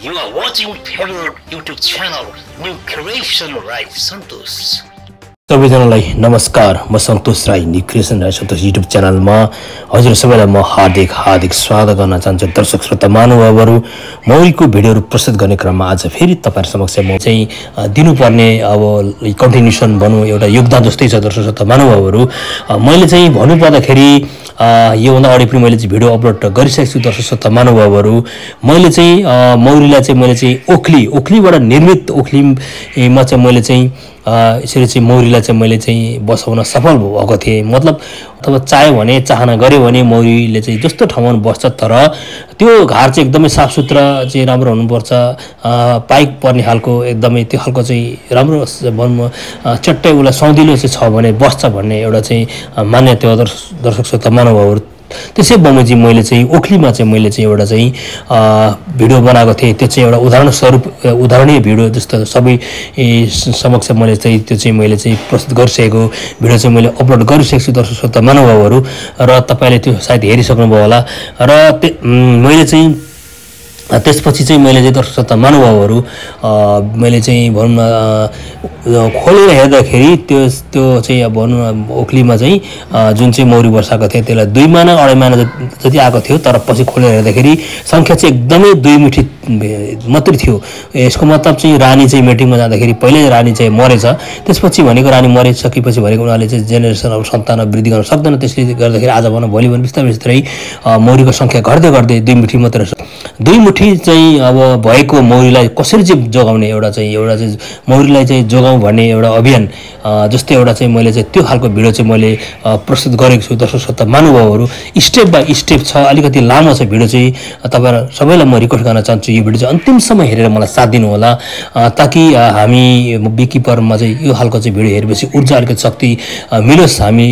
You are watching favorite YouTube channel, New Creation Rai Santosh. सबैजनालाई नमस्कार। म Santosh Rai, new creation Rai सन्तोष YouTube च्यानलमा हजुर सबैलाई म हार्दिक स्वागत गर्न चाहन्छु। दर्शक श्रोता महानुभावहरू, मौरीको भिडियोहरू प्रस्तुत गर्ने क्रममा आज फेरि तपाईहरु समक्ष म चाहिँ दिनुपर्ने अब कन्टिन्युसन भनौँ एउटा योगदान जस्तै छ। दर्शक श्रोता महानुभावहरू, मैले चाहिँ भन्नुपर्दाखेरि योभन्दा अगाडि पनि मैले चाहिँ भिडियो अपलोड गरिसकेको छु। दर्शक श्रोता महानुभावहरू, मैले चाहिँ मौरीलाई चाहिँ मैले चाहिँ ओखलीबाट निर्मित ओखलीमा चाहिँ मैले चाहिँ यसरी चाहिँ मौरीलाई चाहिँ मैले चाहिँ बसाउन सफल भएको थिएँ। मतलब अथवा चाह्यो भने चाहना गर्यो भने मौरीले चाहिँ जस्तो ठाउँमा बस्छ, तर त्यो घर चाहिँ एकदमै साफसुथरा चाहिँ राम्रो हुनुपर्छ। पाइप पर्ने खालको एकदमै त्यो खालको चाहिँ राम्रो भनौँ चट्टै उसलाई सौँदिलो चाहिँ छ भने बस्छ भन्ने एउटा चाहिँ मान्यता हो। दर्शक श्रोता महानुभावहरू, त्यसै बमोजिम मैले चाहिँ ओखलीमा चाहिँ मैले चाहिँ एउटा चाहिँ भिडियो बनाएको थिएँ। त्यो चाहिँ एउटा उदाहरणीय भिडियो जस्तो सबै समक्ष मैले चाहिँ त्यो चाहिँ मैले चाहिँ प्रस्तुत गरिसकेको भिडियो चाहिँ मैले अपलोड गरिसकेको छु। दर्शक श्रोता महानुभावहरू, र तपाईँले त्यो सायद हेरिसक्नुभयो होला। र मैले चाहिँ त्यसपछि चाहिँ मैले चाहिँ दर्शक श्रोता महानुभावहरू मैले चाहिँ भनौँ न खोलेर हेर्दाखेरि त्यो चाहिँ अब भनौँ न ओखलीमा चाहिँ जुन चाहिँ मौरी बसाएको थियो त्यसलाई 2 महिना 2.5 महिना जति आएको थियो, तर पछि खोलेर हेर्दाखेरि सङ्ख्या चाहिँ एकदमै 2 मुठी मात्रै थियो। यसको मतलब चाहिँ रानी चाहिँ मिटिङमा जाँदाखेरि पहिले रानी चाहिँ मरेछ, त्यसपछि भनेको रानी मरिसकेपछि भनेको उनीहरूले चाहिँ जेनेरेसन अब सन्तान वृद्धि गर्न सक्दैन। त्यसले गर्दाखेरि आज भनौँ भोलि भने बिस्तारै मौरीको सङ्ख्या घट्दै 2 मुठी मात्रै छ। 2 मुठी चाहिँ अब भएको मौरीलाई कसरी चाहिँ जोगाउने एउटा चाहिँ मौरीलाई चाहिँ जोगाउँ भन्ने एउटा अभियान जस्तै एउटा चाहिँ मैले चाहिँ त्यो खालको भिडियो चाहिँ मैले प्रस्तुत गरेको छु। दर्शक श्रोता महानुभावहरू, स्टेप बाई स्टेप छ, अलिकति लामो छ भिडियो चाहिँ। तपाईँहरू सबैलाई म रिक्वेस्ट गर्न चाहन्छु यो भिडियो चाहिँ अन्तिमसम्म हेरेर मलाई साथ दिनु होला, ताकि हामी बिकिपरमा चाहिँ यो खालको चाहिँ भिडियो हेरेपछि ऊर्जा अलिकति शक्ति मिलोस्, हामी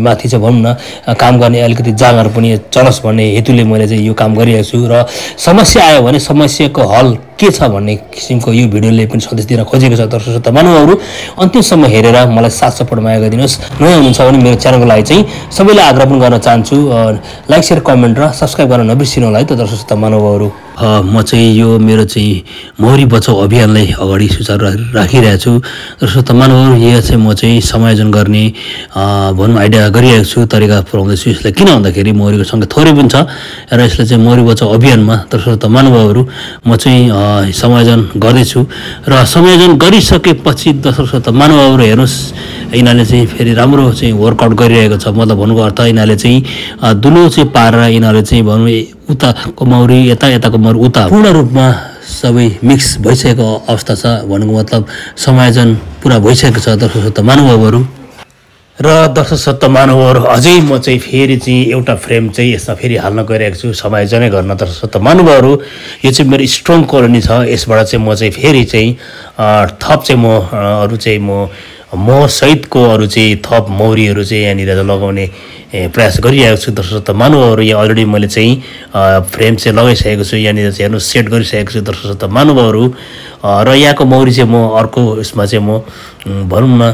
माथि चाहिँ भनौँ न काम गर्ने अलिकति जाँगर पनि चलोस् भन्ने हेतुले मैले चाहिँ यो काम गरिरहेको छु। र समस्या आयो भने समस्याको हल के छ भन्ने किसिमको यो भिडियोले पनि सन्देश दिन खोजेको छ। दर्शक श्रोता महानुभावहरू, अन्तिमसम्म हेरेर मलाई साथ सपोर्ट माया गरिदिनुहोस्। नयाँ हुनुहुन्छ भने मेरो च्यानलको लागि चाहिँ सबैलाई आग्रह पनि गर्न चाहन्छु, लाइक सेयर कमेन्ट र सब्सक्राइब गर्न नबिर्सिनु होला है त। दर्शक श्रोता महानुभावहरू, म चाहिँ यो मेरो चाहिँ मौरी बचाउ अभियानलाई अगाडि सुचारू राखिरहेको छु। दर्शक श्रोता महानुभावहरू, यो चाहिँ म चाहिँ समायोजन गर्ने भनौँ आइडिया गरिरहेको छु, तरिका पुऱ्याउँदैछु यसलाई। किन भन्दाखेरि मौरीको सङ्ख्या थोरै पनि छ र यसलाई चाहिँ मौरी बचाउ अभियानमा दर्शक श्रोता महानुभावहरू म चाहिँ समायोजन गर्दैछु। र समायोजन गरिसकेपछि दर्शक श्रोता महानुभावहरू हेर्नुहोस्, यिनीहरूले चाहिँ फेरि राम्रो चाहिँ वर्कआउट गरिरहेको छ। मतलब भन्नुको अर्थ यिनीहरूले चाहिँ दुलो चाहिँ पारेर यिनीहरूले चाहिँ भनौँ उताको मौरी यताको मौरी उता पूर्ण रूपमा सबै मिक्स भइसकेको अवस्था छ। भन्नुको मतलब समायोजन पुरा भइसकेको छ। दर्शक श्रोता महानुभावहरू र दर्शक श्रोता महानुभावहरू, अझै म चाहिँ फेरि चाहिँ एउटा फ्रेम चाहिँ यसमा फेरि हाल्न गइरहेको छु समायोजनै गर्न। दर्शक श्रोता महानुभावहरू, यो चाहिँ मेरो स्ट्रङ कोलोनी छ, यसबाट चाहिँ म चाहिँ फेरि चाहिँ थप चाहिँ म अरू चाहिँ म सहितको अरू चाहिँ थप मौरीहरू चाहिँ यहाँनिर लगाउने प्रयास गरिरहेको छु। दर्शक श्रोता महानुभावहरू, यहाँ अलरेडी मैले चाहिँ फ्रेम चाहिँ लगाइसकेको छु, यहाँनिर चाहिँ हेर्नु सेट गरिसकेको छु। दर्शक श्रोता महानुभावहरू, र यहाँको मौरी चाहिँ म अर्को यसमा चाहिँ म भनौँ न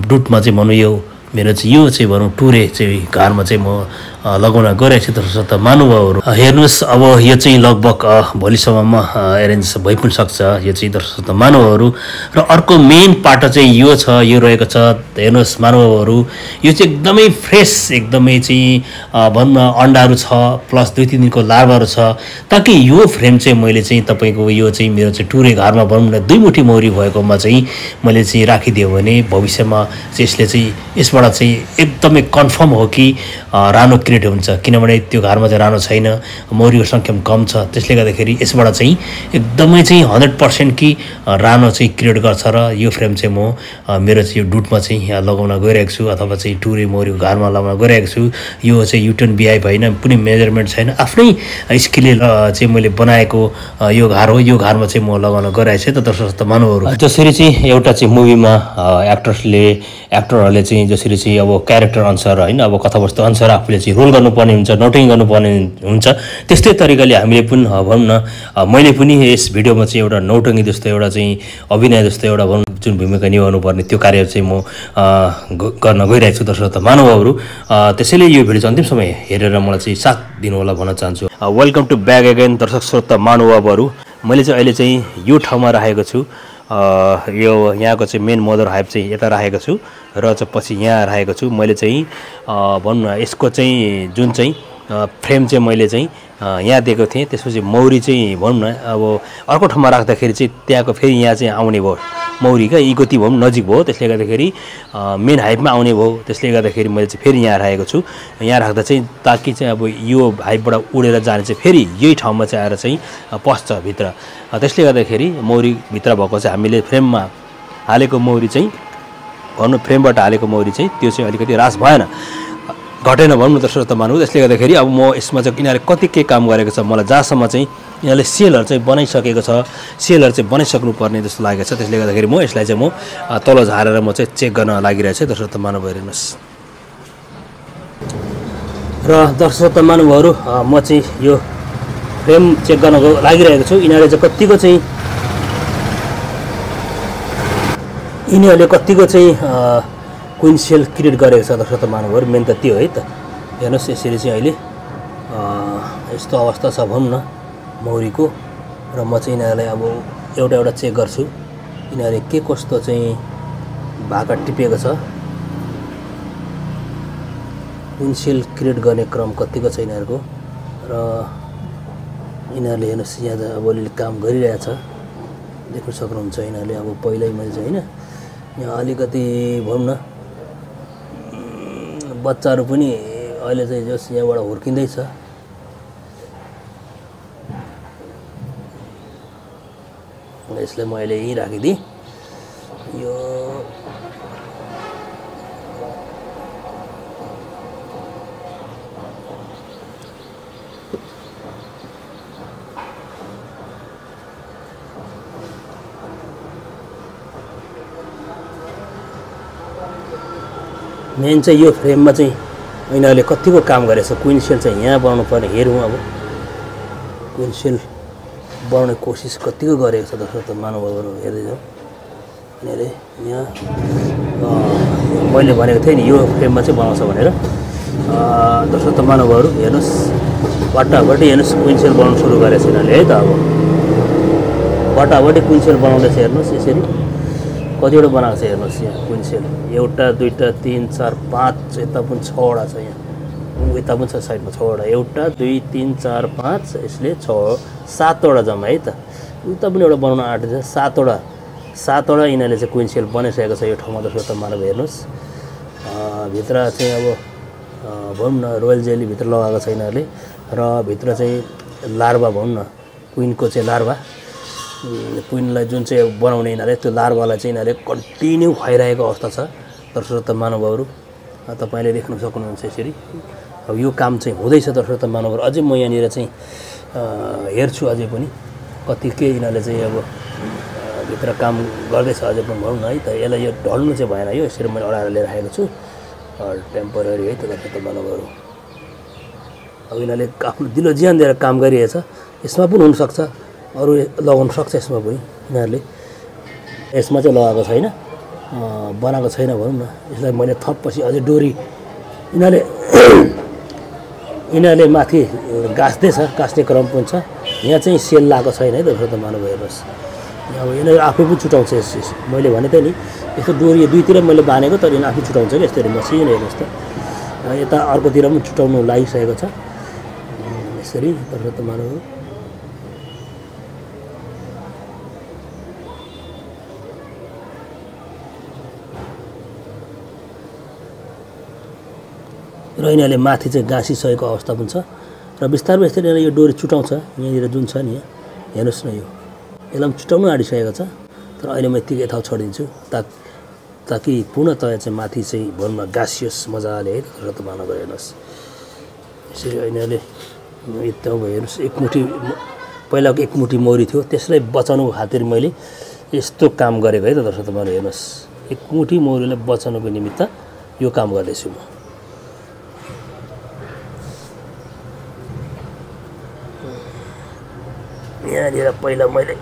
डुटमा चाहिँ भनौँ यो मेरो चाहिँ यो चाहिँ भनौँ टुरे चाहिँ घरमा चाहिँ म लगाउन गइरहेको छु। दर्शक श्रोता महानुभावहरू हेर्नुहोस्, अब यो चाहिँ लगभग भोलिसम्ममा एरेन्ज भइ पनि सक्छ यो चाहिँ। दर्शक श्रोता महानुभावहरू, र अर्को मेन पाटो चाहिँ यो छ, यो रहेको छ। हेर्नुहोस् महानुभावहरू, यो चाहिँ एकदमै फ्रेस, एकदमै चाहिँ भनौँ न अन्डाहरू छ, प्लस 2-3 दिनको लार्भाहरू छ, ताकि यो फ्रेम चाहिँ मैले चाहिँ तपाईँको यो चाहिँ मेरो चाहिँ टुरे घरमा भनौँ न 2 मुठी मौरी भएकोमा चाहिँ मैले चाहिँ राखिदियो भने भविष्यमा चाहिँ यसले चाहिँ यसबाट चाहिँ एकदमै कन्फर्म हो कि रानो क्रिएट हुन्छ। किनभने त्यो घरमा चाहिँ रानो छैन, मौरीको सङ्ख्या पनि कम छ, त्यसले गर्दाखेरि यसबाट चाहिँ एकदमै चाहिँ 100% कि रानो चाहिँ क्रिएट गर्छ। र यो फ्रेम चाहिँ म मेरो चाहिँ यो डुटमा चाहिँ यहाँ लगाउन गइरहेको छु, अथवा चाहिँ टुरे मौरीको घरमा लगाउन गइरहेको छु। यो चाहिँ युटर्न बिआई होइन, कुनै मेजरमेन्ट छैन, आफ्नै स्किलले चाहिँ मैले बनाएको यो घर हो। यो घरमा चाहिँ म लगाउन गइरहेको छु। त दर्शक श्रोता महानुभावहरू, जसरी चाहिँ एउटा चाहिँ मुभीमा एक्टरहरूले चाहिँ जसरी चाहिँ अब क्यारेक्टर अनुसार होइन, अब कथावस्तु अनुसार आफूले चाहिँ रोल गर्नुपर्ने हुन्छ, नोटिङ गर्नुपर्ने हुन्छ, त्यस्तै तरिकाले हामीले पनि भनौँ न मैले पनि यस भिडियोमा चाहिँ एउटा नौटङ्गी जस्तो एउटा चाहिँ अभिनय जस्तो एउटा भनौँ जुन भूमिका निभाउनु पर्ने त्यो कार्य चाहिँ म गर्न गइरहेको छु। दर्शक महानुभावहरू, त्यसैले यो भिडियो चाहिँ अन्तिम समय हेरेर मलाई चाहिँ साथ दिनु होला भन्न चाहन्छु। वेलकम टु ब्याक अगेन दर्शक श्रोता महानुभावहरू। मैले चाहिँ अहिले चाहिँ यो ठाउँमा राखेको छु। यो यहाँको चाहिँ मेन मदर हाइप चाहिँ यता राखेको छु र चाहिँ पछि यहाँ राखेको छु। मैले चाहिँ भनौँ न यसको चाहिँ जुन चाहिँ फ्रेम चाहिँ मैले चाहिँ यहाँ दिएको थिएँ। त्यसपछि मौरी चाहिँ भनौँ न अब अर्को ठाउँमा राख्दाखेरि चाहिँ त्यहाँको फेरि यहाँ चाहिँ आउने भयो मौरी क्या, इगोती भनौँ नजिक भयो, त्यसले गर्दाखेरि मेन हाइपमा आउने भयो। त्यसले गर्दाखेरि मैले चाहिँ फेरि यहाँ राखेको छु। यहाँ राख्दा चाहिँ ताकि चाहिँ अब यो हाइपबाट उडेर जाने चाहिँ फेरि यही ठाउँमा चाहिँ आएर चाहिँ पस्छ भित्र। त्यसले गर्दाखेरि मौरी भित्र भएको चाहिँ हामीले फ्रेममा हालेको मौरी चाहिँ भनौँ फ्रेमबाट हालेको मौरी चाहिँ त्यो चाहिँ अलिकति ह्रास भएन, घटेन भनौँ न त श्रोतामानहरू। त्यसले गर्दाखेरि अब म यसमा चाहिँ यिनीहरूले कति के काम गरेको छ, मलाई जहाँसम्म चाहिँ यिनीहरूले सेलहरू चाहिँ बनाइसकेको छ, सेलहरू चाहिँ बनाइसक्नु पर्ने जस्तो लागेको छ। त्यसले गर्दाखेरि म यसलाई चाहिँ म तल झारेर म चाहिँ चेक गर्न लागिरहेको छु। दर्शक महानुभावहरू हेर्नुहोस्। र दर्शक महानुभावहरू म चाहिँ यो फ्रेम चेक गर्न लागिरहेको छु। यिनीहरूले कतिको चाहिँ क्विन सेल क्रिएट गरेको छ दर्शक महानुभावहरू। मेन त त्यो है त। हेर्नुहोस् यसरी चाहिँ अहिले यस्तो अवस्था छ भनौँ न मौरीको। र म चाहिँ यिनीहरूलाई अब एउटा एउटा चेक गर्छु यिनीहरूले के कस्तो चाहिँ भाका टिपेको छ, क्विन सेल क्रिएट गर्ने क्रम कतिको छ यिनीहरूको। र यिनीहरूले हेर्नुहोस् यहाँ अब अलिअलि काम गरिरहेछ, देख्न सक्नुहुन्छ यिनीहरूले। अब पहिल्यै मैले चाहिँ होइन यहाँ अलिकति भनौँ न बच्चाहरू पनि अहिले चाहिँ जस यहाँबाट हुर्किँदैछ। यसलाई म अहिले यहीँ राखिदिएँ। यो मेन चाहिँ यो फ्रेममा चाहिँ यिनीहरूले कतिको काम गरेछ। क्विन सेल चाहिँ यहाँ बनाउनु पर्ने हेरौँ। अब क्विन सेल बनाउने कोसिस कतिको गरेको छ दर्शक महानुभावहरू हेर्दै जाउँ। यिनीहरूले यहाँ मैले भनेको थिएँ नि यो फ्रेममा चाहिँ बनाउँछ भनेर। दर्शक महानुभावहरू हेर्नुहोस् बट्टाबट्टी हेर्नुहोस् क्विन सेल बनाउनु सुरु गरेको छ यिनीहरूले है त। अब बट्टाबट्टी क्विन सेल बनाउँदैछ हेर्नुहोस् यसरी। कतिवटा बनाएको छ हेर्नुहोस् यहाँ क्विन सेल। एउटा दुईवटा तिन चार पाँच, यता पनि 6वटा छ यहाँ, यता पनि छ साइडमा 6वटा। एउटा दुई तिन चार पाँच, यसले 7वटा जम्मा है त। उता पनि एउटा बनाउन आँटेको छ। 7वटा यिनीहरूले चाहिँ क्विन सेल बनाइसकेको छ यो ठाउँमा दर्शक महानुभाव हेर्नुहोस्। भित्र चाहिँ अब भनौँ न रोयल जेली भित्र लगाएको छ यिनीहरूले। र भित्र चाहिँ लार्भा भनौँ न क्विनको चाहिँ लार्भा, क्विनलाई जुन चाहिँ बनाउने यिनीहरूले त्यो लार्भालाई चाहिँ यिनीहरूले कन्टिन्यू खुवाइरहेको अवस्था छ दर्शक महानुभावहरू। तपाईँले देख्न सक्नुहुन्छ यसरी। अब यो काम चाहिँ हुँदैछ दर्शक महानुभावहरू। अझै म यहाँनिर चाहिँ हेर्छु अझै पनि कति के यिनीहरूले चाहिँ अब भित्र काम गर्दैछ अझै पनि भनौँ न है त। यसलाई यो ढल्नु चाहिँ भएन, यो यसरी मैले अडाएर लिएर आएको छु टेम्पोररी है त दर्शक महानुभावहरू। अब यिनीहरूले आफ्नो दिलो ज्यान दिएर काम गरिरहेछ। यसमा पनि हुनसक्छ अरू लगाउनु सक्छ यसमा पनि यिनीहरूले। यसमा चाहिँ लगाएको छैन, बनाएको छैन भनौँ न। यसलाई मैले थपपछि अझै डोरी यिनीहरूले माथि गाँच्ने क्रम पनि छ। यहाँ चाहिँ सेल लगाएको छैन है दर्शक महानुभाव हेर्नुहोस्। अब यिनीहरू आफै पनि छुटाउँछ। यस मैले भने थिएँ नि यस्तो डोरी दुईतिर मैले बाँधेको, तर यिनीहरू आफै छुटाउँछ कि यस्तरी मसिनो हेर्नुहोस् त। यता अर्कोतिर पनि छुटाउनु लागिसकेको छ यसरी दर्शक महानुभाव। र यिनीहरूले माथि चाहिँ गाँसिसकेको अवस्था पनि छ। र बिस्तारै बिस्तारै यो डोरी छुटाउँछ। यहाँनिर जुन छ नि हेर्नुहोस् न, यो यसलाई पनि छुटाउनु आँटिसकेको छ। तर अहिले म यतिकै यता छोडिदिन्छु ताकि पुनः चाहिँ माथि चाहिँ भनौँ न गाँसियोस् मजाले है र त महानुभाव हेर्नुहोस्। यसरी यिनीहरूले एकदम हेर्नुहोस् एकमुठी पहिलाको एकमुठी मौरी थियो त्यसलाई बचाउनुको खातिर मैले यस्तो काम गरेको है त दर्शक महानुभाव हेर्नुहोस्। एकमुठी मौरीलाई बचाउनुको निमित्त यो काम गर्दैछु म। यहाँनिर पहिला मैले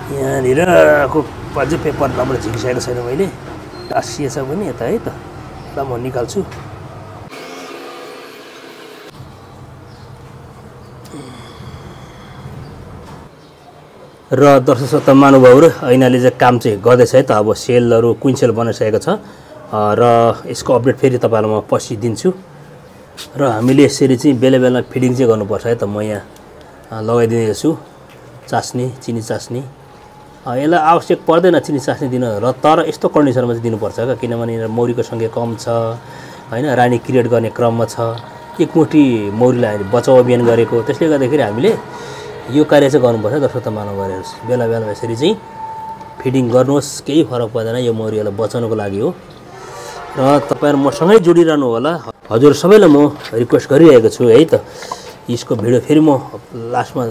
यहाँनिरको अझै पेपर राम्रो झिकिसकेको छैन मैले, टाँसिएछ पनि यता है त। ल म निकाल्छु। र दर्शक श्रोता महानुभावहरु ऐनाले चाहिँ काम चाहिँ गर्दैछ है त। अब सेलहरु क्वीन सेल बनाइसकेको छ र यसको अपडेट फेरि तपाईहरुलाई म पछि दिन्छु। र हामीले यसरी चाहिँ बेला बेला फिडिङ चाहिँ गर्नुपर्छ है त। म यहाँ लगाइदिएको छु चास्नी, चिनी चास्नी। यसलाई आवश्यक पर्दैन चिनी चास्नी दिन र तर यस्तो कन्डिसनमा चाहिँ दिनुपर्छ का, किनभने मौरीको संख्या कम छ हैन, रानी क्रिएट गर्ने क्रममा छ। एकमुठी मौरीलाई बचाउ अभियान गरेको, त्यसले गर्दाखेरि हामीले यो कार्य चाहिँ गर्नुपर्छ दर्शक महानुभावहरु। बेला बेला यसरी चाहिँ फिडिङ गर्नुहोस्, केही फरक पर्दैन, यो मौरीलाई बचाउनको लागि हो। र तपाईहरु मसँगै जोडिरहनु होला। हजुर सबैलाई म रिक्वेस्ट गरिरहेको छु है त। यसको भिडियो फेरि म लास्टमा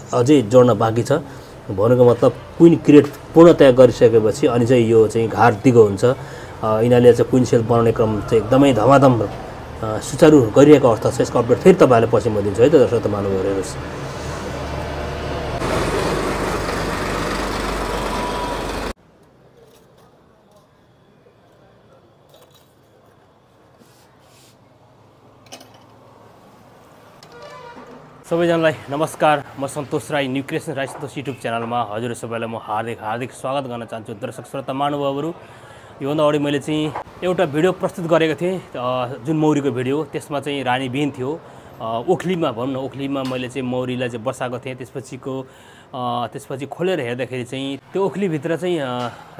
अझै जोड्न बाँकी छ। भनेको मतलब क्वीन क्रिएट पूर्णतया गरिसकेपछि अनि चाहिँ यो चाहिँ घार दिगो हुन्छ। यिनीहरूले चाहिँ क्वीन सेल बनाउने क्रम चाहिँ एकदमै धमाधम सुचारु गरिरहेको अवस्था छ। यसको अपडेट फेरि तपाईहरुलाई पछि म दिन्छु है त दर्शक महानुभावहरु। सबैजनालाई नमस्कार। म सन्तोष राई, न्यू क्रिएसन राई सन्तोष युट्युब च्यानलमा हजुर सबैलाई म हार्दिक स्वागत गर्न चाहन्छु। दर्शक श्रोता महानुभावहरु, योभन्दा अगाडि मैले चाहिँ एउटा भिडियो प्रस्तुत गरेको थिएँ, जुन मौरीको भिडियो। त्यसमा चाहिँ रानी बिन थियो ओखलीमा, भनौँ न ओखलीमा मैले चाहिँ मौरीलाई चाहिँ बसाएको थिएँ। त्यसपछि खोलेर हेर्दाखेरि चाहिँ त्यो ओखलीभित्र चाहिँ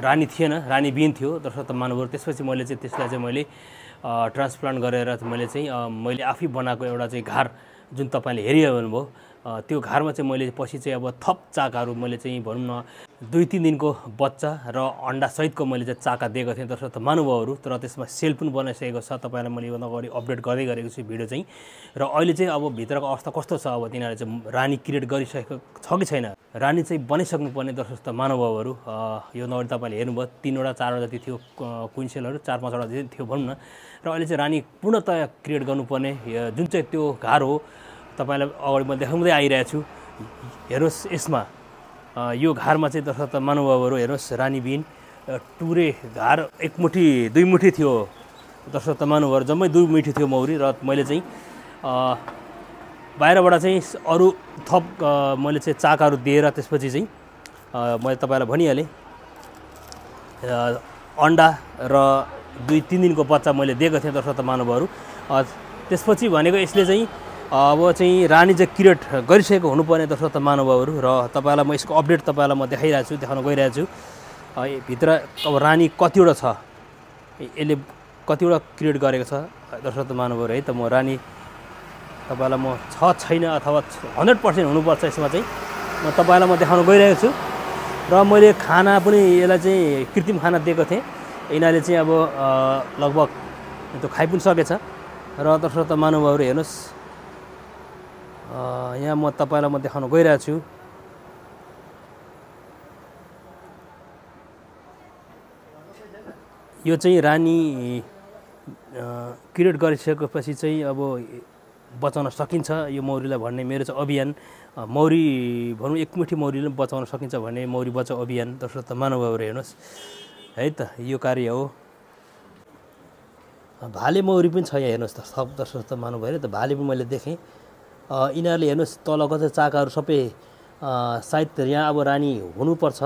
रानी थिएन, रानी बिन थियो दर्शक महानुभावहरु। त्यसपछि मैले चाहिँ त्यसलाई चाहिँ मैले ट्रान्सप्लान्ट गरेर मैले आफै बनाएको एउटा चाहिँ घार जुन तपाईले हेरिरहनुभयो, त्यो घारमा चाहिँ मैले पछि चाहिँ अब थप चाकाहरू मैले चाहिँ भनौँ न 2-3 दिनको बच्चा र अन्डा सहितको मैले चाहिँ चाका दिएको थिएँ दर्शक महानुभावहरु। तर त्यसमा सेल पनि बनाइसकेको छ, तपाईलाई मैले योभन्दा अगाडि अपडेट गर्दै गरेको छु भिडियो चाहिँ। र अहिले चाहिँ अब भित्रको अवस्था कस्तो छ, अब तिनीहरूले चाहिँ रानी क्रिएट गरिसकेको छ कि छैन, रानी चाहिँ बनाइसक्नु पर्ने दर्शक महानुभावहरु। योभन्दा अगाडि तपाईले हेर्नुभयो 3वटा 4वटा जति थियो क्वीन सेलहरु, 4-5वटा जति थियो भनौँ न। र अहिले चाहिँ रानी पूर्णतया क्रिएट गर्नुपर्ने जुन चाहिँ त्यो घार हो, तपाईलाई अगाडि म देखाउँदै आइरहेको छु। हेर्नुहोस् यसमा यो घारमा चाहिँ दर्शक महानुभावहरु हेर्नुहोस्, रानी बिन टुरे घार 1 मुठी 2 मुठी थियो दर्शक महानुभावहरु, जम्मै 2 मुठी थियो मौरी। र मैले चाहिँ बाहिरबाट चाहिँ अरु थप मैले चाहिँ चाकाहरू दिएर त्यसपछि चाहिँ मैले तपाईलाई भनिहालेँ अन्डा र 2-3 दिनको बच्चा मैले दिएको थिएँ दर्शक महानुभावहरु। त्यसपछि भनेको यसले चाहिँ अब चाहिँ रानी चाहिँ क्रिएट गरिसकेको हुनुपर्ने दर्शक महानुभावहरु। र तपाईलाई म यसको अपडेट तपाईलाई म देखाउन गइरहेको छु। भित्र अब रानी कतिवटा छ, यसले कतिवटा क्रिएट गरेको छ दर्शक महानुभावहरु है त। म रानी तपाईलाई म छ छैन अथवा 100% हुनुपर्छ यसमा चाहिँ म तपाईलाई म देखाउन गइरहेको छु। र मैले खाना पनि यसलाई चाहिँ कृत्रिम खाना दिएको थिएँ। यिनीहरूले चाहिँ अब लगभग त्यो खाइ पनि सकेछ। र दर्शक महानुभावहरु हेर्नुहोस्, यहाँ म तपाईलाई म देखाउन गइरहेको छु। यो चाहिँ रानी क्रिएट गरिसकेपछि चाहिँ अब बचाउन सकिन्छ यो मौरीलाई भन्ने मेरो चाहिँ अभियान। मौरी भनौँ एकमुठी मौरीले बचाउन सकिन्छ भन्ने मौरी बचाउ अभियान दर्शक महानुभावहरु हेर्नुहोस् है त। यो कार्य हो। भाले मौरी पनि छ यहाँ हेर्नुहोस् त सब दर्शक महानुभावहरु। त भाले पनि मैले देखेँ। यिनीहरूले हेर्नुहोस् तलको चाहिँ चाकाहरू सबै सायद यहाँ अब रानी हुनुपर्छ।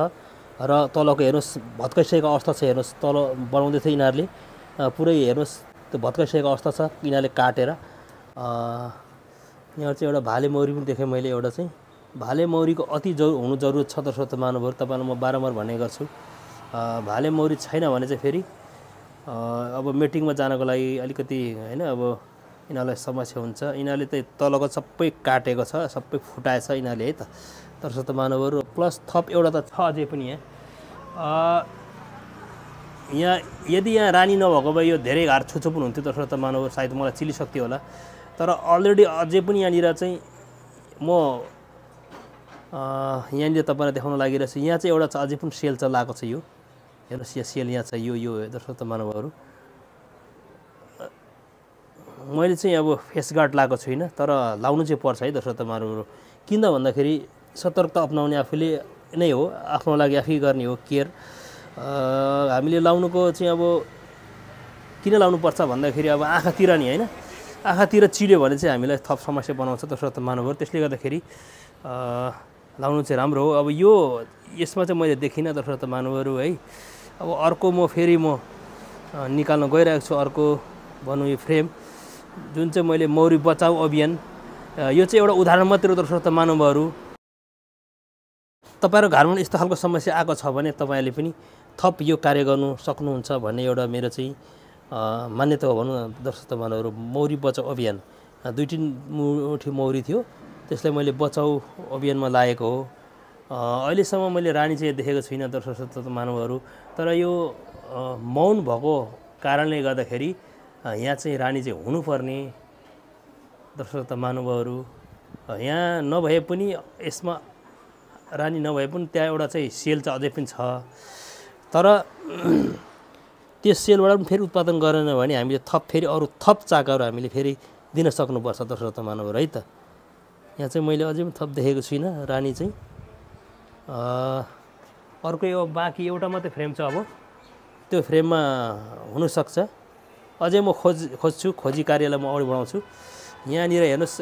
र तलको हेर्नुहोस् भत्काइसकेको अवस्था छ। हेर्नुहोस् तल बनाउँदै थियो यिनीहरूले, पुरै हेर्नुहोस् त्यो भत्काइसकेको अवस्था छ यिनीहरूले काटेर। यहाँ चाहिँ एउटा भाले मौरी पनि देखेँ मैले। एउटा चाहिँ भाले मौरीको अति हुनु जरुरत छ दर्शक महानुभावहरु, तपाईलाई म बारम्बार भन्ने गर्छु। भाले मौरी छैन भने चाहिँ फेरि अब मिटिङमा जानको लागि अलिकति हैन, अब यिनीहरूलाई समस्या हुन्छ। यिनीहरूले त तलको सबै काटेको छ, सबै फुटाएछ यिनीहरूले है त दर्शक महानुभावहरु। प्लस थप एउटा त छ अझै पनि यहाँ यदि यहाँ रानी नभएको भए यो धेरै घार छुचो पनि हुन्थ्यो दर्शक महानुभावहरु, सायद मलाई चिलिसक्थ्यो होला। तर अलरेडी अझै पनि यहाँनिर चाहिँ म यहाँनिर तपाईलाई देखाउन लागिरहेको छु। यहाँ चाहिँ एउटा अझै पनि सेल चलाएको छ। यो हेर्नुहोस् यो सेल यहाँ छ। यो दर्शक महानुभावहरु मैले चाहिँ अब फेस गार्ड लगाएको छुइनँ, तर लाउनु चाहिँ पर्छ है दर्शक महानुभावहरु। किन भन्दाखेरि सतर्कता अपनाउने आफूले नै हो, आफ्नो लागि आफै गर्ने हो केयर। हामीले लाउनुको चाहिँ अब किन लाउनुपर्छ भन्दाखेरि अब आँखातिर नि हैन, आँखातिर चिल्यो भने चाहिँ हामीलाई थप समस्या बनाउँछ दर्शक महानुभावहरु। त्यसले गर्दाखेरि लाउनु चाहिँ राम्रो हो। अब यो यसमा चाहिँ मैले देखिनँ दर्शक महानुभावहरू है। अब अर्को म फेरि निकाल्न गइरहेको छु अर्को भनौँ यो फ्रेम जुन चाहिँ मैले मौरी बचाऊ अभियान यो चाहिँ एउटा उदाहरण मात्रै हो दर्शक महानुभावहरू। तपाईँको घरमा यस्तो खालको समस्या आएको छ भने तपाईँले पनि थप यो कार्य गर्नु सक्नुहुन्छ भन्ने एउटा मेरो चाहिँ मान्यता हो भनौँ न दर्शक महानुभावहरू। मौरी बचाऊ अभियान 2-3 मुठी मौरी थियो त्यसलाई मैले बचाऊ अभियानमा लागेको हो। अहिलेसम्म मैले रानी चाहिँ देखेको छुइनँ दर्शक महानुभावहरू। तर यो मौन भएको कारणले गर्दाखेरि यहाँ चाहिँ रानी चाहिँ हुनुपर्ने दर्शक महानुभावहरू। यहाँ नभए पनि यसमा रानी नभए पनि त्यहाँ एउटा चाहिँ सेल चाहिँ अझै पनि छ। तर त्यो सेलबाट पनि फेरि उत्पादन गरेन भने हामीले फेरि अरू थप चाकाहरू हामीले फेरि दिन सक्नुपर्छ दर्शक महानुभावहरू है त। यहाँ चाहिँ मैले अझै पनि थप देखेको छुइनँ रानी चाहिँ। अर्को यो बाँकी एउटा मात्रै फ्रेम छ। अब त्यो फ्रेममा हुनसक्छ अझै म खोज्छु खोजी कार्यलाई म अगाडि बढाउँछु। यहाँनिर हेर्नुहोस्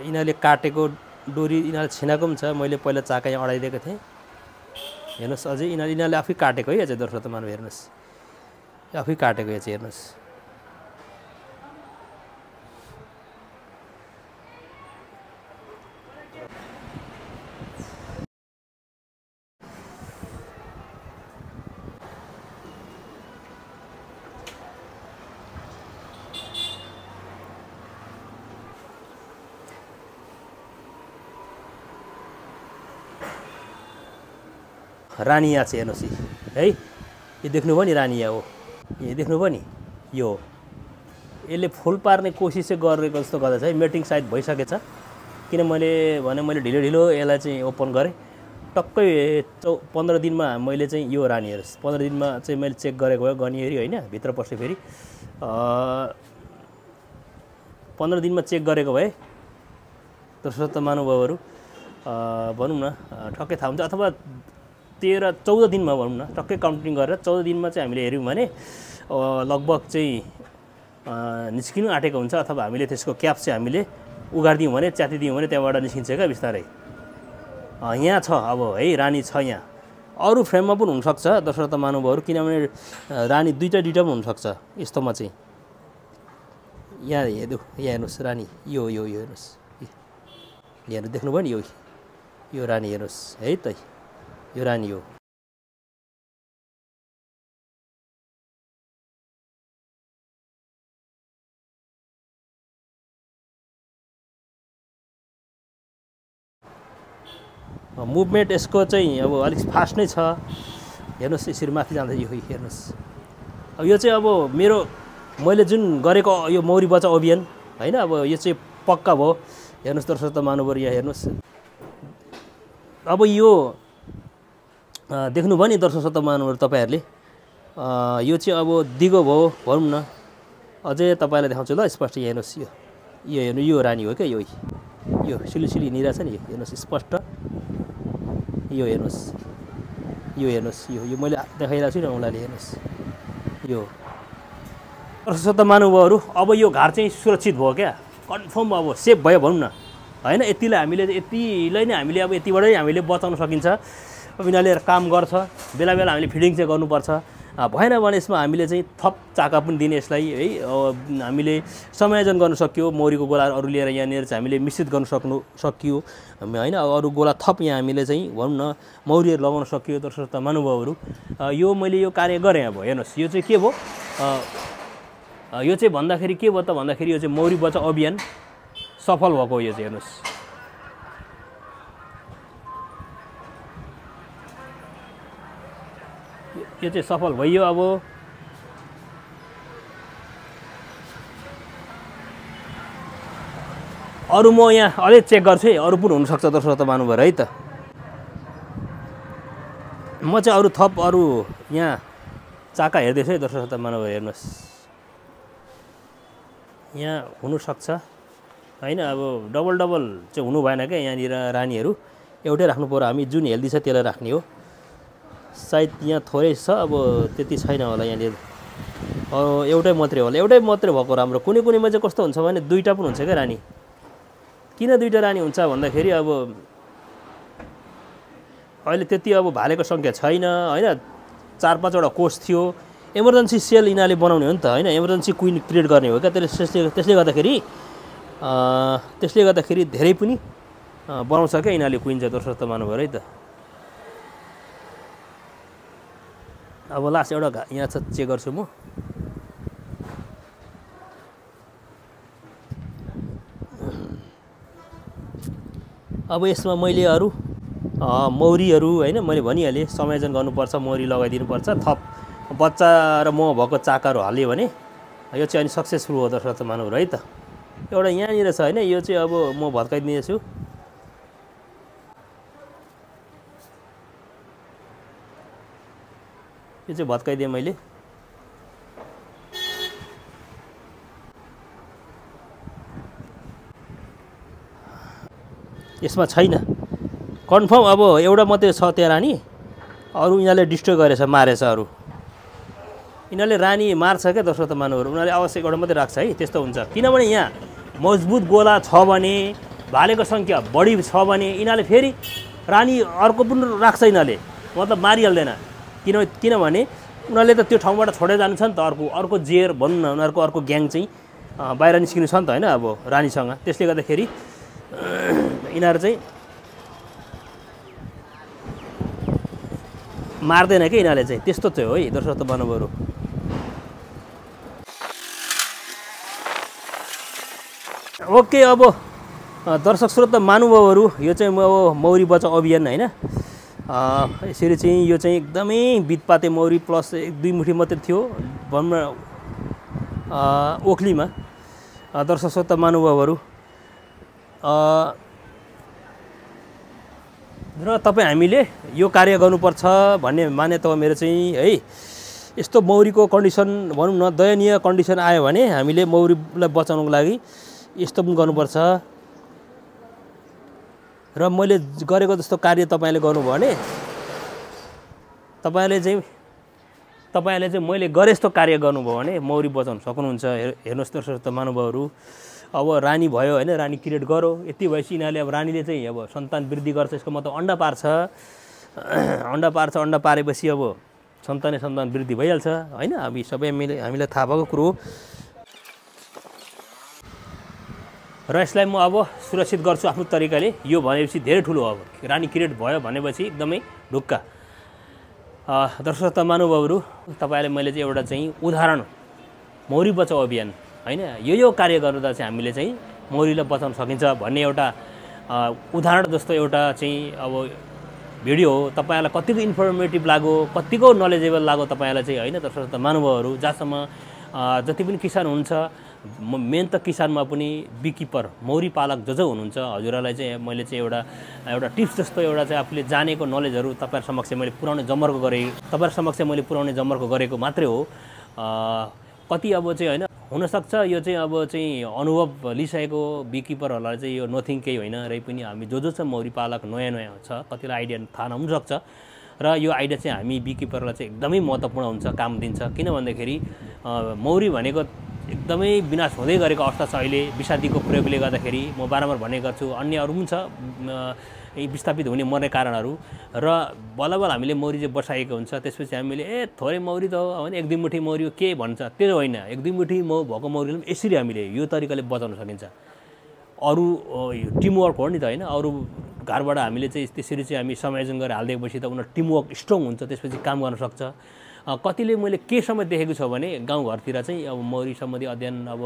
यिनीहरूले काटेको डोरी यिनीहरूले छिनाएको पनि छ। मैले पहिला चाका यहाँ अडाइदिएको थिएँ हेर्नुहोस् अझै यिनीहरूले आफै काटेको है। अझै दर्शक महानुभाव हेर्नुहोस् आफै काटेको यो चाहिँ हेर्नुहोस्। रानी यहाँ चाहिँ हेर्नुहोस् है। यो देख्नुभयो नि रानी यहाँ हो। यो देख्नुभयो नि यो यसले फुल पार्ने कोसिस चाहिँ गरेको जस्तो गर्दैछ है। मेटिङ सायद भइसकेछ किन मैले ढिलो ढिलो यसलाई चाहिँ ओपन गरेँ। टक्कै 15 दिनमा मैले चाहिँ यो रानी हेर्नुहोस् 15 दिनमा चाहिँ मैले चेक गरेको भयो गनिहेरी होइन भित्र पस्यो फेरि 15 दिनमा चेक गरेको भए दर्शक महानुभावहरू भनौँ न ठक्कै थाहा हुन्छ। अथवा 13-14 दिनमा भनौँ न टक्कै काउन्टिङ गरेर 14 दिनमा चाहिँ हामीले हेऱ्यौँ भने लगभग चाहिँ निस्किनु आँटेको हुन्छ। अथवा हामीले त्यसको क्याप चाहिँ हामीले उगारिदियौँ भने च्यातिदियौँ भने त्यहाँबाट निस्किन्छ क्या बिस्तारै। यहाँ छ अब है रानी छ यहाँ। अरू फ्रेममा पनि हुनसक्छ दर्शक महानुभावहरू किनभने रानी दुईटा पनि हुनसक्छ यस्तोमा चाहिँ। यहाँ हेर्नुहोस् रानी यो हेर्नुहोस् यहाँ देख्नुभयो नि यो रानी हेर्नुहोस् है त यो रानी हो। मुभमेन्ट यसको चाहिँ अब अलिक फास्ट नै छ हेर्नुहोस् यसरी माथि जाँदा यो हेर्नुहोस्। अब यो चाहिँ अब मैले जुन गरेको यो मौरी बचाऊ अभियान होइन अब यो चाहिँ पक्का भयो। हेर्नुहोस् दर्शक महानुभावहरू यहाँ हेर्नुहोस्। अब यो देख्नुभयो नि दर्शक महानुभावहरू तपाईँहरूले यो चाहिँ अब दिगो भयो भनौँ न। अझै तपाईँलाई देखाउँछु ल स्पष्ट हेर्नुहोस् यो हेर्नु यो रानी हो क्या यो सिलिसिली निरा छ नि हेर्नुहोस् स्पष्ट यो हेर्नुहोस् यो मैले देखाइरहेको छु नि उनीहरूले हेर्नुहोस् यो दर्शक महानुभावहरू। अब यो घाट चाहिँ सुरक्षित भयो क्या कन्फर्म अब सेफ भयो भनौँ न होइन। यतिलाई नै हामीले अब यतिबाटै हामीले बचाउन सकिन्छ। अब यिनीहरूले काम गर्छ बेला बेला हामीले फिडिङ चाहिँ गर्नुपर्छ। भएन भने यसमा हामीले चाहिँ थप चाका पनि दिने यसलाई है। हामीले समायोजन गर्न सक्यो मौरीको गोलाहरू अरू लिएर यहाँनिर चाहिँ हामीले मिश्रित गर्न सकियो होइन। अरू गोला थप यहाँ हामीले चाहिँ भनौँ न मौरीहरू लगाउन सकियो दर्शक महानुभावहरू। यो मैले यो कार्य गरेँ। अब हेर्नुहोस् यो चाहिँ के भयो यो चाहिँ भन्दाखेरि के भयो त भन्दाखेरि यो चाहिँ मौरी बचाऊ अभियान सफल भएको यो चाहिँ हेर्नुहोस्। यो चाहिँ सफल भयो। अब अरू म यहाँ अझै चेक गर्छु है अरू पनि हुनसक्छ दर्शक महानुभावहरू है त। म चाहिँ अरू थप यहाँ चाका हेर्दैछु है दर्शक महानुभावहरू हेर्नुहोस् यहाँ हुनसक्छ होइन। अब डबल चाहिँ हुनु भएन क्या यहाँनिर रानीहरू एउटै राख्नु पर्यो। हामी जुन हेल्दी छ त्यसलाई राख्ने हो। सायद यहाँ थोरै छ अब त्यति छैन होला यहाँनिर एउटै मात्रै होला। एउटै मात्रै भएको राम्रो। कुनैमा चाहिँ कस्तो हुन्छ भने दुईवटा पनि हुन्छ क्या रानी। किन दुईवटा रानी हुन्छ भन्दाखेरि अब अहिले त्यति अब भालेको सङ्ख्या छैन होइन 4-5 वटा कोष थियो इमर्जेन्सी सेल यिनीहरूले बनाउने हो नि त होइन इमर्जेन्सी क्विन क्रिएट गर्ने हो क्या त्यसले गर्दाखेरि धेरै पनि बनाउँछ क्या यिनीहरूले क्विन चाहिँ दर्शक मान्नुभयो है त अब लास्ट एउटा यहाँ छ चेक गर्छु म अब यसमा मैले अरू मौरीहरू होइन मैले भनिहालेँ समायोजन गर्नुपर्छ मौरी लगाइदिनुपर्छ थप बच्चा र म भएको चाकाहरू हाल्यो भने यो चाहिँ अनि सक्सेसफुल हो दर्शक मानव है त एउटा यहाँनिर छ होइन यो चाहिँ अब म भत्काइदिनेछु यो चाहिँ भत्काइदिएँ मैले यसमा छैन कन्फर्म अब एउटा मात्रै छ त्यहाँ रानी अरू यिनीहरूले डिस्ट्रोय गरेछ मारेछ अरू यिनीहरूले रानी मार्छ क्या दर्शक मानवहरू उनीहरूले आवश्यक एउटा मात्रै राख्छ है त्यस्तो हुन्छ किनभने यहाँ मजबुत गोला छ भने भालेको सङ्ख्या बढी छ भने यिनीहरूले फेरि रानी अर्को पनि राख्छ यिनीहरूले मतलब मारिहाल्दैन किनभने उनीहरूले त त्यो ठाउँबाट छोडेर जानु छ नि त अर्को जेर भनौँ न उनीहरूको अर्को ग्याङ चाहिँ बाहिर निस्किनु छ नि त होइन अब रानीसँग त्यसले गर्दाखेरि यिनीहरू चाहिँ मार्दैन क्या यिनीहरूले चाहिँ त्यस्तो चाहिँ हो है दर्शक मानवहरू ओके अब दर्शक श्रोत महानुभावहरू यो चाहिँ मौरी बचाउ अभियान होइन यसरी चाहिँ यो चाहिँ एकदमै बितपाते मौरी प्लस 1-2 मुठी मात्रै थियो भनौँ न ओखलीमा दर्शक श्रोत महानुभावहरू र तपाईँ हामीले यो कार्य गर्नुपर्छ भन्ने मान्यता हो मेरो चाहिँ है यस्तो मौरीको कन्डिसन भनौँ न दयनीय कन्डिसन आयो भने हामीले मौरीलाई बचाउनको लागि यस्तो पनि गर्नुपर्छ र मैले गरेको जस्तो कार्य तपाईँले गर्नुभयो भने तपाईँले चाहिँ मैले गरे जस्तो कार्य गर्नुभयो भने मौरी बचाउन सक्नुहुन्छ हेर्नुहोस् दर्शक महानुभावहरू अब रानी भयो होइन रानी क्रिएट गरो यति भएपछि यिनीहरूले अब रानीले चाहिँ अब सन्तान वृद्धि गर्छ यसको मतलब अन्डा पार्छ अन्डा पारेपछि अब सन्तान वृद्धि भइहाल्छ होइन अब सबै हामीलाई थाहा भएको कुरो हो र यसलाई म अब सुरक्षित गर्छु आफ्नो तरिकाले यो भनेपछि धेरै ठुलो हो अब रानी क्रिएट भयो भनेपछि एकदमै ढुक्का दर्शक महानुभावहरू तपाईँले मैले चाहिँ एउटा चाहिँ उदाहरण मौरी बचाउ अभियान होइन यो कार्य गर्दा चाहिँ हामीले चाहिँ मौरीलाई बचाउन सकिन्छ भन्ने एउटा उदाहरण जस्तो एउटा चाहिँ अब भिडियो हो तपाईँलाई कतिको इन्फर्मेटिभ लाग्यो कतिको नलेजेबल लाग्यो तपाईँलाई चाहिँ होइन दर्शक महानुभावहरू जहाँसम्म जति पनि किसान हुनुहुन्छ मेन त किसानमा पनि बीकिपर मौरी पालक जो हुनुहुन्छ हजुरहरूलाई चाहिँ मैले चाहिँ एउटा टिप्स जस्तो एउटा चाहिँ आफूले जानेको नलेजहरू तपाईँहरू समक्ष मैले पुर्याउने जमर्को गरेको मात्रै हो कति अब चाहिँ होइन हुनसक्छ यो चाहिँ अब चाहिँ अनुभव लिइसकेको बीकिपरहरूलाई चाहिँ यो नथिङ केही होइन र पनि हामी जो छ मौरी पालक नयाँ छ कतिलाई आइडिया थाहा नहुनसक्छ र यो आइडिया चाहिँ हामी बीकिपरलाई चाहिँ एकदमै महत्त्वपूर्ण हुन्छ काम दिन्छ किन भन्दाखेरि मौरी भनेको एकदमै विनाश हुँदै गरेको अवस्था छ अहिले विषादीको प्रयोगले गर्दाखेरि म बारम्बार भन्ने गर्छु अन्य अरू पनि छ विस्थापित हुने मर्ने कारणहरू र बल्ल हामीले मौरी चाहिँ बसाएको हुन्छ त्यसपछि हामीले थोरै मौरी त हो होइन 1-2 मुठी मौरी हो के भन्छ त्यो होइन 1-2 मुठी भएको मौरीलाई पनि यसरी हामीले यो तरिकाले बचाउन सकिन्छ अरू टिमवर्क हो नि त होइन अरू घरबाट हामीले चाहिँ त्यसरी चाहिँ हामी समायोजन गरेर हालिदिएपछि त उनीहरू टिमवर्क स्ट्रङ हुन्छ त्यसपछि काम गर्न सक्छ कतिले मैले के समय देखेको छ भने गाउँघरतिर चाहिँ अब मौरी सम्बन्धी अध्ययन अब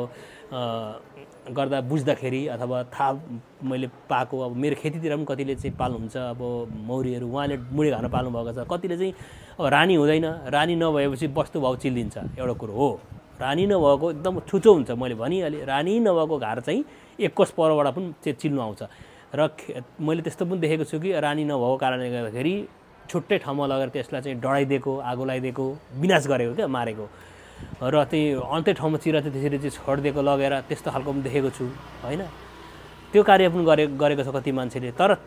गर्दा बुझ्दाखेरि अथवा थाहा मैले पाएको अब मेरो खेतीतिर पनि कतिले चाहिँ पाल्नुहुन्छ अब मौरीहरू उहाँले मुढे घान पाल्नु भएको छ कतिले चाहिँ अब रानी हुँदैन रानी नभएपछि वस्तु भाउ चिल्लिन्छ एउटा कुरो हो रानी नभएको एकदम छुचो हुन्छ मैले भनिहालेँ रानी नभएको घार चाहिँ 1 कोस परबाट पनि चिल्नु आउँछ र मैले त्यस्तो पनि देखेको छु कि रानी नभएको कारणले गर्दाखेरि छुट्टै ठाउँमा लगेर त्यसलाई चाहिँ डढाइदिएको आगो लगाइदिएको विनाश गरेको क्या मारेको र त्यही अन्त्य ठाउँमा चिरा चाहिँ त्यसरी चाहिँ छोडिदिएको लगेर त्यस्तो खालको पनि देखेको छु होइन त्यो कार्य पनि गरेको छ कति मान्छेले तर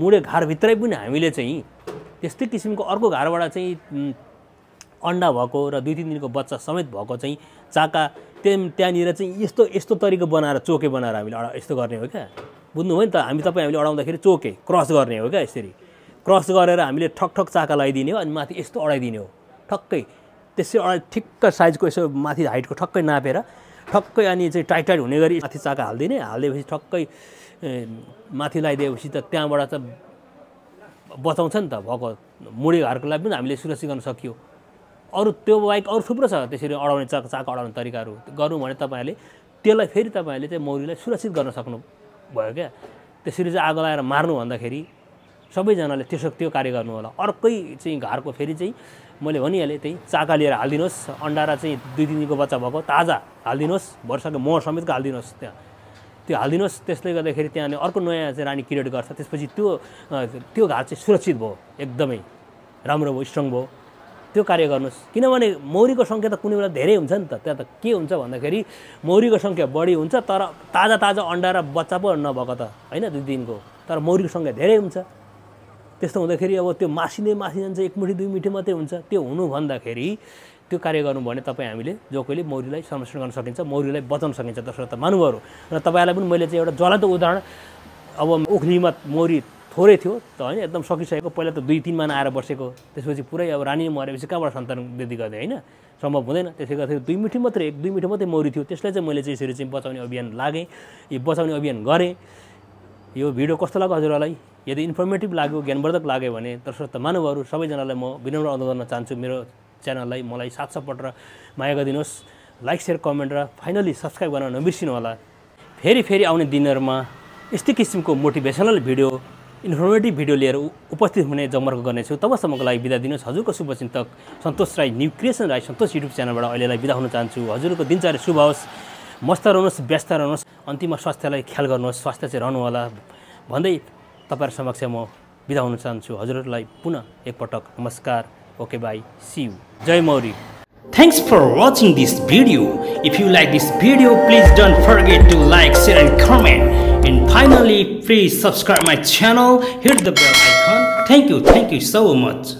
मुढे घरभित्रै पनि हामीले चाहिँ त्यस्तै किसिमको अर्को घरबाट चाहिँ अन्डा भएको र 2-3 दिनको बच्चा समेत भएको चाहिँ चाका त्यहाँनिर चाहिँ यस्तो तरिका बनाएर चोके बनाएर हामीले यस्तो गर्ने हो क्या बुझ्नुभयो नि त हामीले अडाउँदाखेरि चोके क्रस गर्ने हो क्या यसरी क्रस गरेर हामीले ठकठक चाका लगाइदिने हो अनि माथि यस्तो अडाइदिने हो ठक्कै त्यसै ठिक्क साइजको यसो माथि हाइटको ठक्कै नापेर ठक्कै अनि चाहिँ टाइट टाइट हुने गरी माथि चाका हालिदिने हालिदिएपछि ठक्कै माथि लगाइदिएपछि त त्यहाँबाट त बचाउँछ नि त भएको मुडी घरकोलाई पनि हामीले सुरक्षित गर्न सकियो अरू त्यो बाहेक अरू थुप्रो छ त्यसरी अडाउने चाका अडाउने तरिकाहरू गर्नु भने तपाईँहरूले त्यसलाई फेरि तपाईँहरूले चाहिँ मौरीलाई सुरक्षित गर्न सक्नु भयो क्या त्यसरी चाहिँ आगो लगाएर मार्नु भन्दाखेरि सबैजनाले त्यो कार्य गर्नु होला अर्कै चाहिँ घरको फेरि चाहिँ मैले भनिहालेँ त्यही चाका लिएर हालिदिनुहोस् अन्डा र चाहिँ 2-3 दिनको बच्चा भएको ताजा हालिदिनुहोस् भर्सके मोह समेतको हालिदिनुहोस् त्यहाँ त्यो हालिदिनुहोस् त्यसले गर्दाखेरि त्यहाँ अर्को नयाँ चाहिँ रानी क्रिएट गर्छ त्यसपछि त्यो घाट चाहिँ सुरक्षित भयो एकदमै राम्रो भयो स्ट्रङ भयो त्यो कार्य गर्नुहोस् किनभने मौरीको सङ्ख्या त कुनै बेला धेरै हुन्छ नि त त्यहाँ त के हुन्छ भन्दाखेरि मौरीको सङ्ख्या बढी हुन्छ तर ताजा ताजा अन्डा र बच्चा पो नभएको त होइन 2 दिनको तर मौरीको सङ्ख्या धेरै हुन्छ त्यस्तो हुँदाखेरि अब त्यो मासिन्छ 1 मुठी 2 मुठी मात्रै हुन्छ त्यो हुनु भन्दाखेरि त्यो कार्य गर्नु भने तपाईँ हामीले जो कोहीले मौरीलाई संरक्षण गर्न सकिन्छ मौरीलाई बचाउन सकिन्छ दर्शक महानुभावहरू र तपाईँहरूलाई पनि मैले चाहिँ एउटा ज्वलन्त उदाहरण अब ओखलीमा मौरी थोरै थियो त होइन एकदम सकिसकेको पहिला त 2-3 महिना आएर बसेको त्यसपछि पुरै अब रानी मरेपछि कहाँबाट सन्तान वृद्धि गर्ने होइन सम्भव हुँदैन त्यसले गर्दाखेरि 2 मुठी मात्रै 1-2 मुठी मात्रै मौरी थियो त्यसलाई चाहिँ मैले चाहिँ यसरी चाहिँ बचाउने अभियान लागेँ यो बचाउने अभियान गरेँ यो भिडियो कस्तो लाग्यो हजुरहरूलाई यदि इन्फर्मेटिभ लाग्यो ज्ञानवर्धक लाग्यो भने दर्शक महानुभावहरू सबैजनालाई म विनम्र अनुरोध गर्न चाहन्छु मेरो च्यानललाई मलाई साथ सपोर्ट र माया गरिदिनुहोस् लाइक सेयर कमेन्ट र फाइनली सब्सक्राइब गर्न नबिर्सिनु होला फेरि आउने दिनहरूमा यस्तै किसिमको मोटिभेसनल भिडियो इन्फर्मेटिभ भिडियो लिएर उपस्थित हुने जमर्को गर्नेछु तबसम्मको लागि बिदा दिनुहोस् हजुरको शुभचिन्तक सन्तोष राई न्यू क्रिएसन राई सन्तोष युट्युब च्यानलबाट अहिलेलाई बिदा हुन चाहन्छु हजुरको दिनचर्या शुभ होस् मस्त रहनुहोस् व्यस्त रहनुहोस् अन्तिममा स्वास्थ्यलाई ख्याल गर्नुहोस् स्वास्थ्य चाहिँ रहनु होला भन्दै तपाईहरु समक्ष म बिदा हुन चाहन्छु हजुरहरूलाई पुनः एकपटक नमस्कार ओके बाई सी यू जय मौरी Thanks for watching this video. If you like this video, please don't forget to like, share and comment. And finally, please subscribe my channel, hit the bell icon. Thank you so much.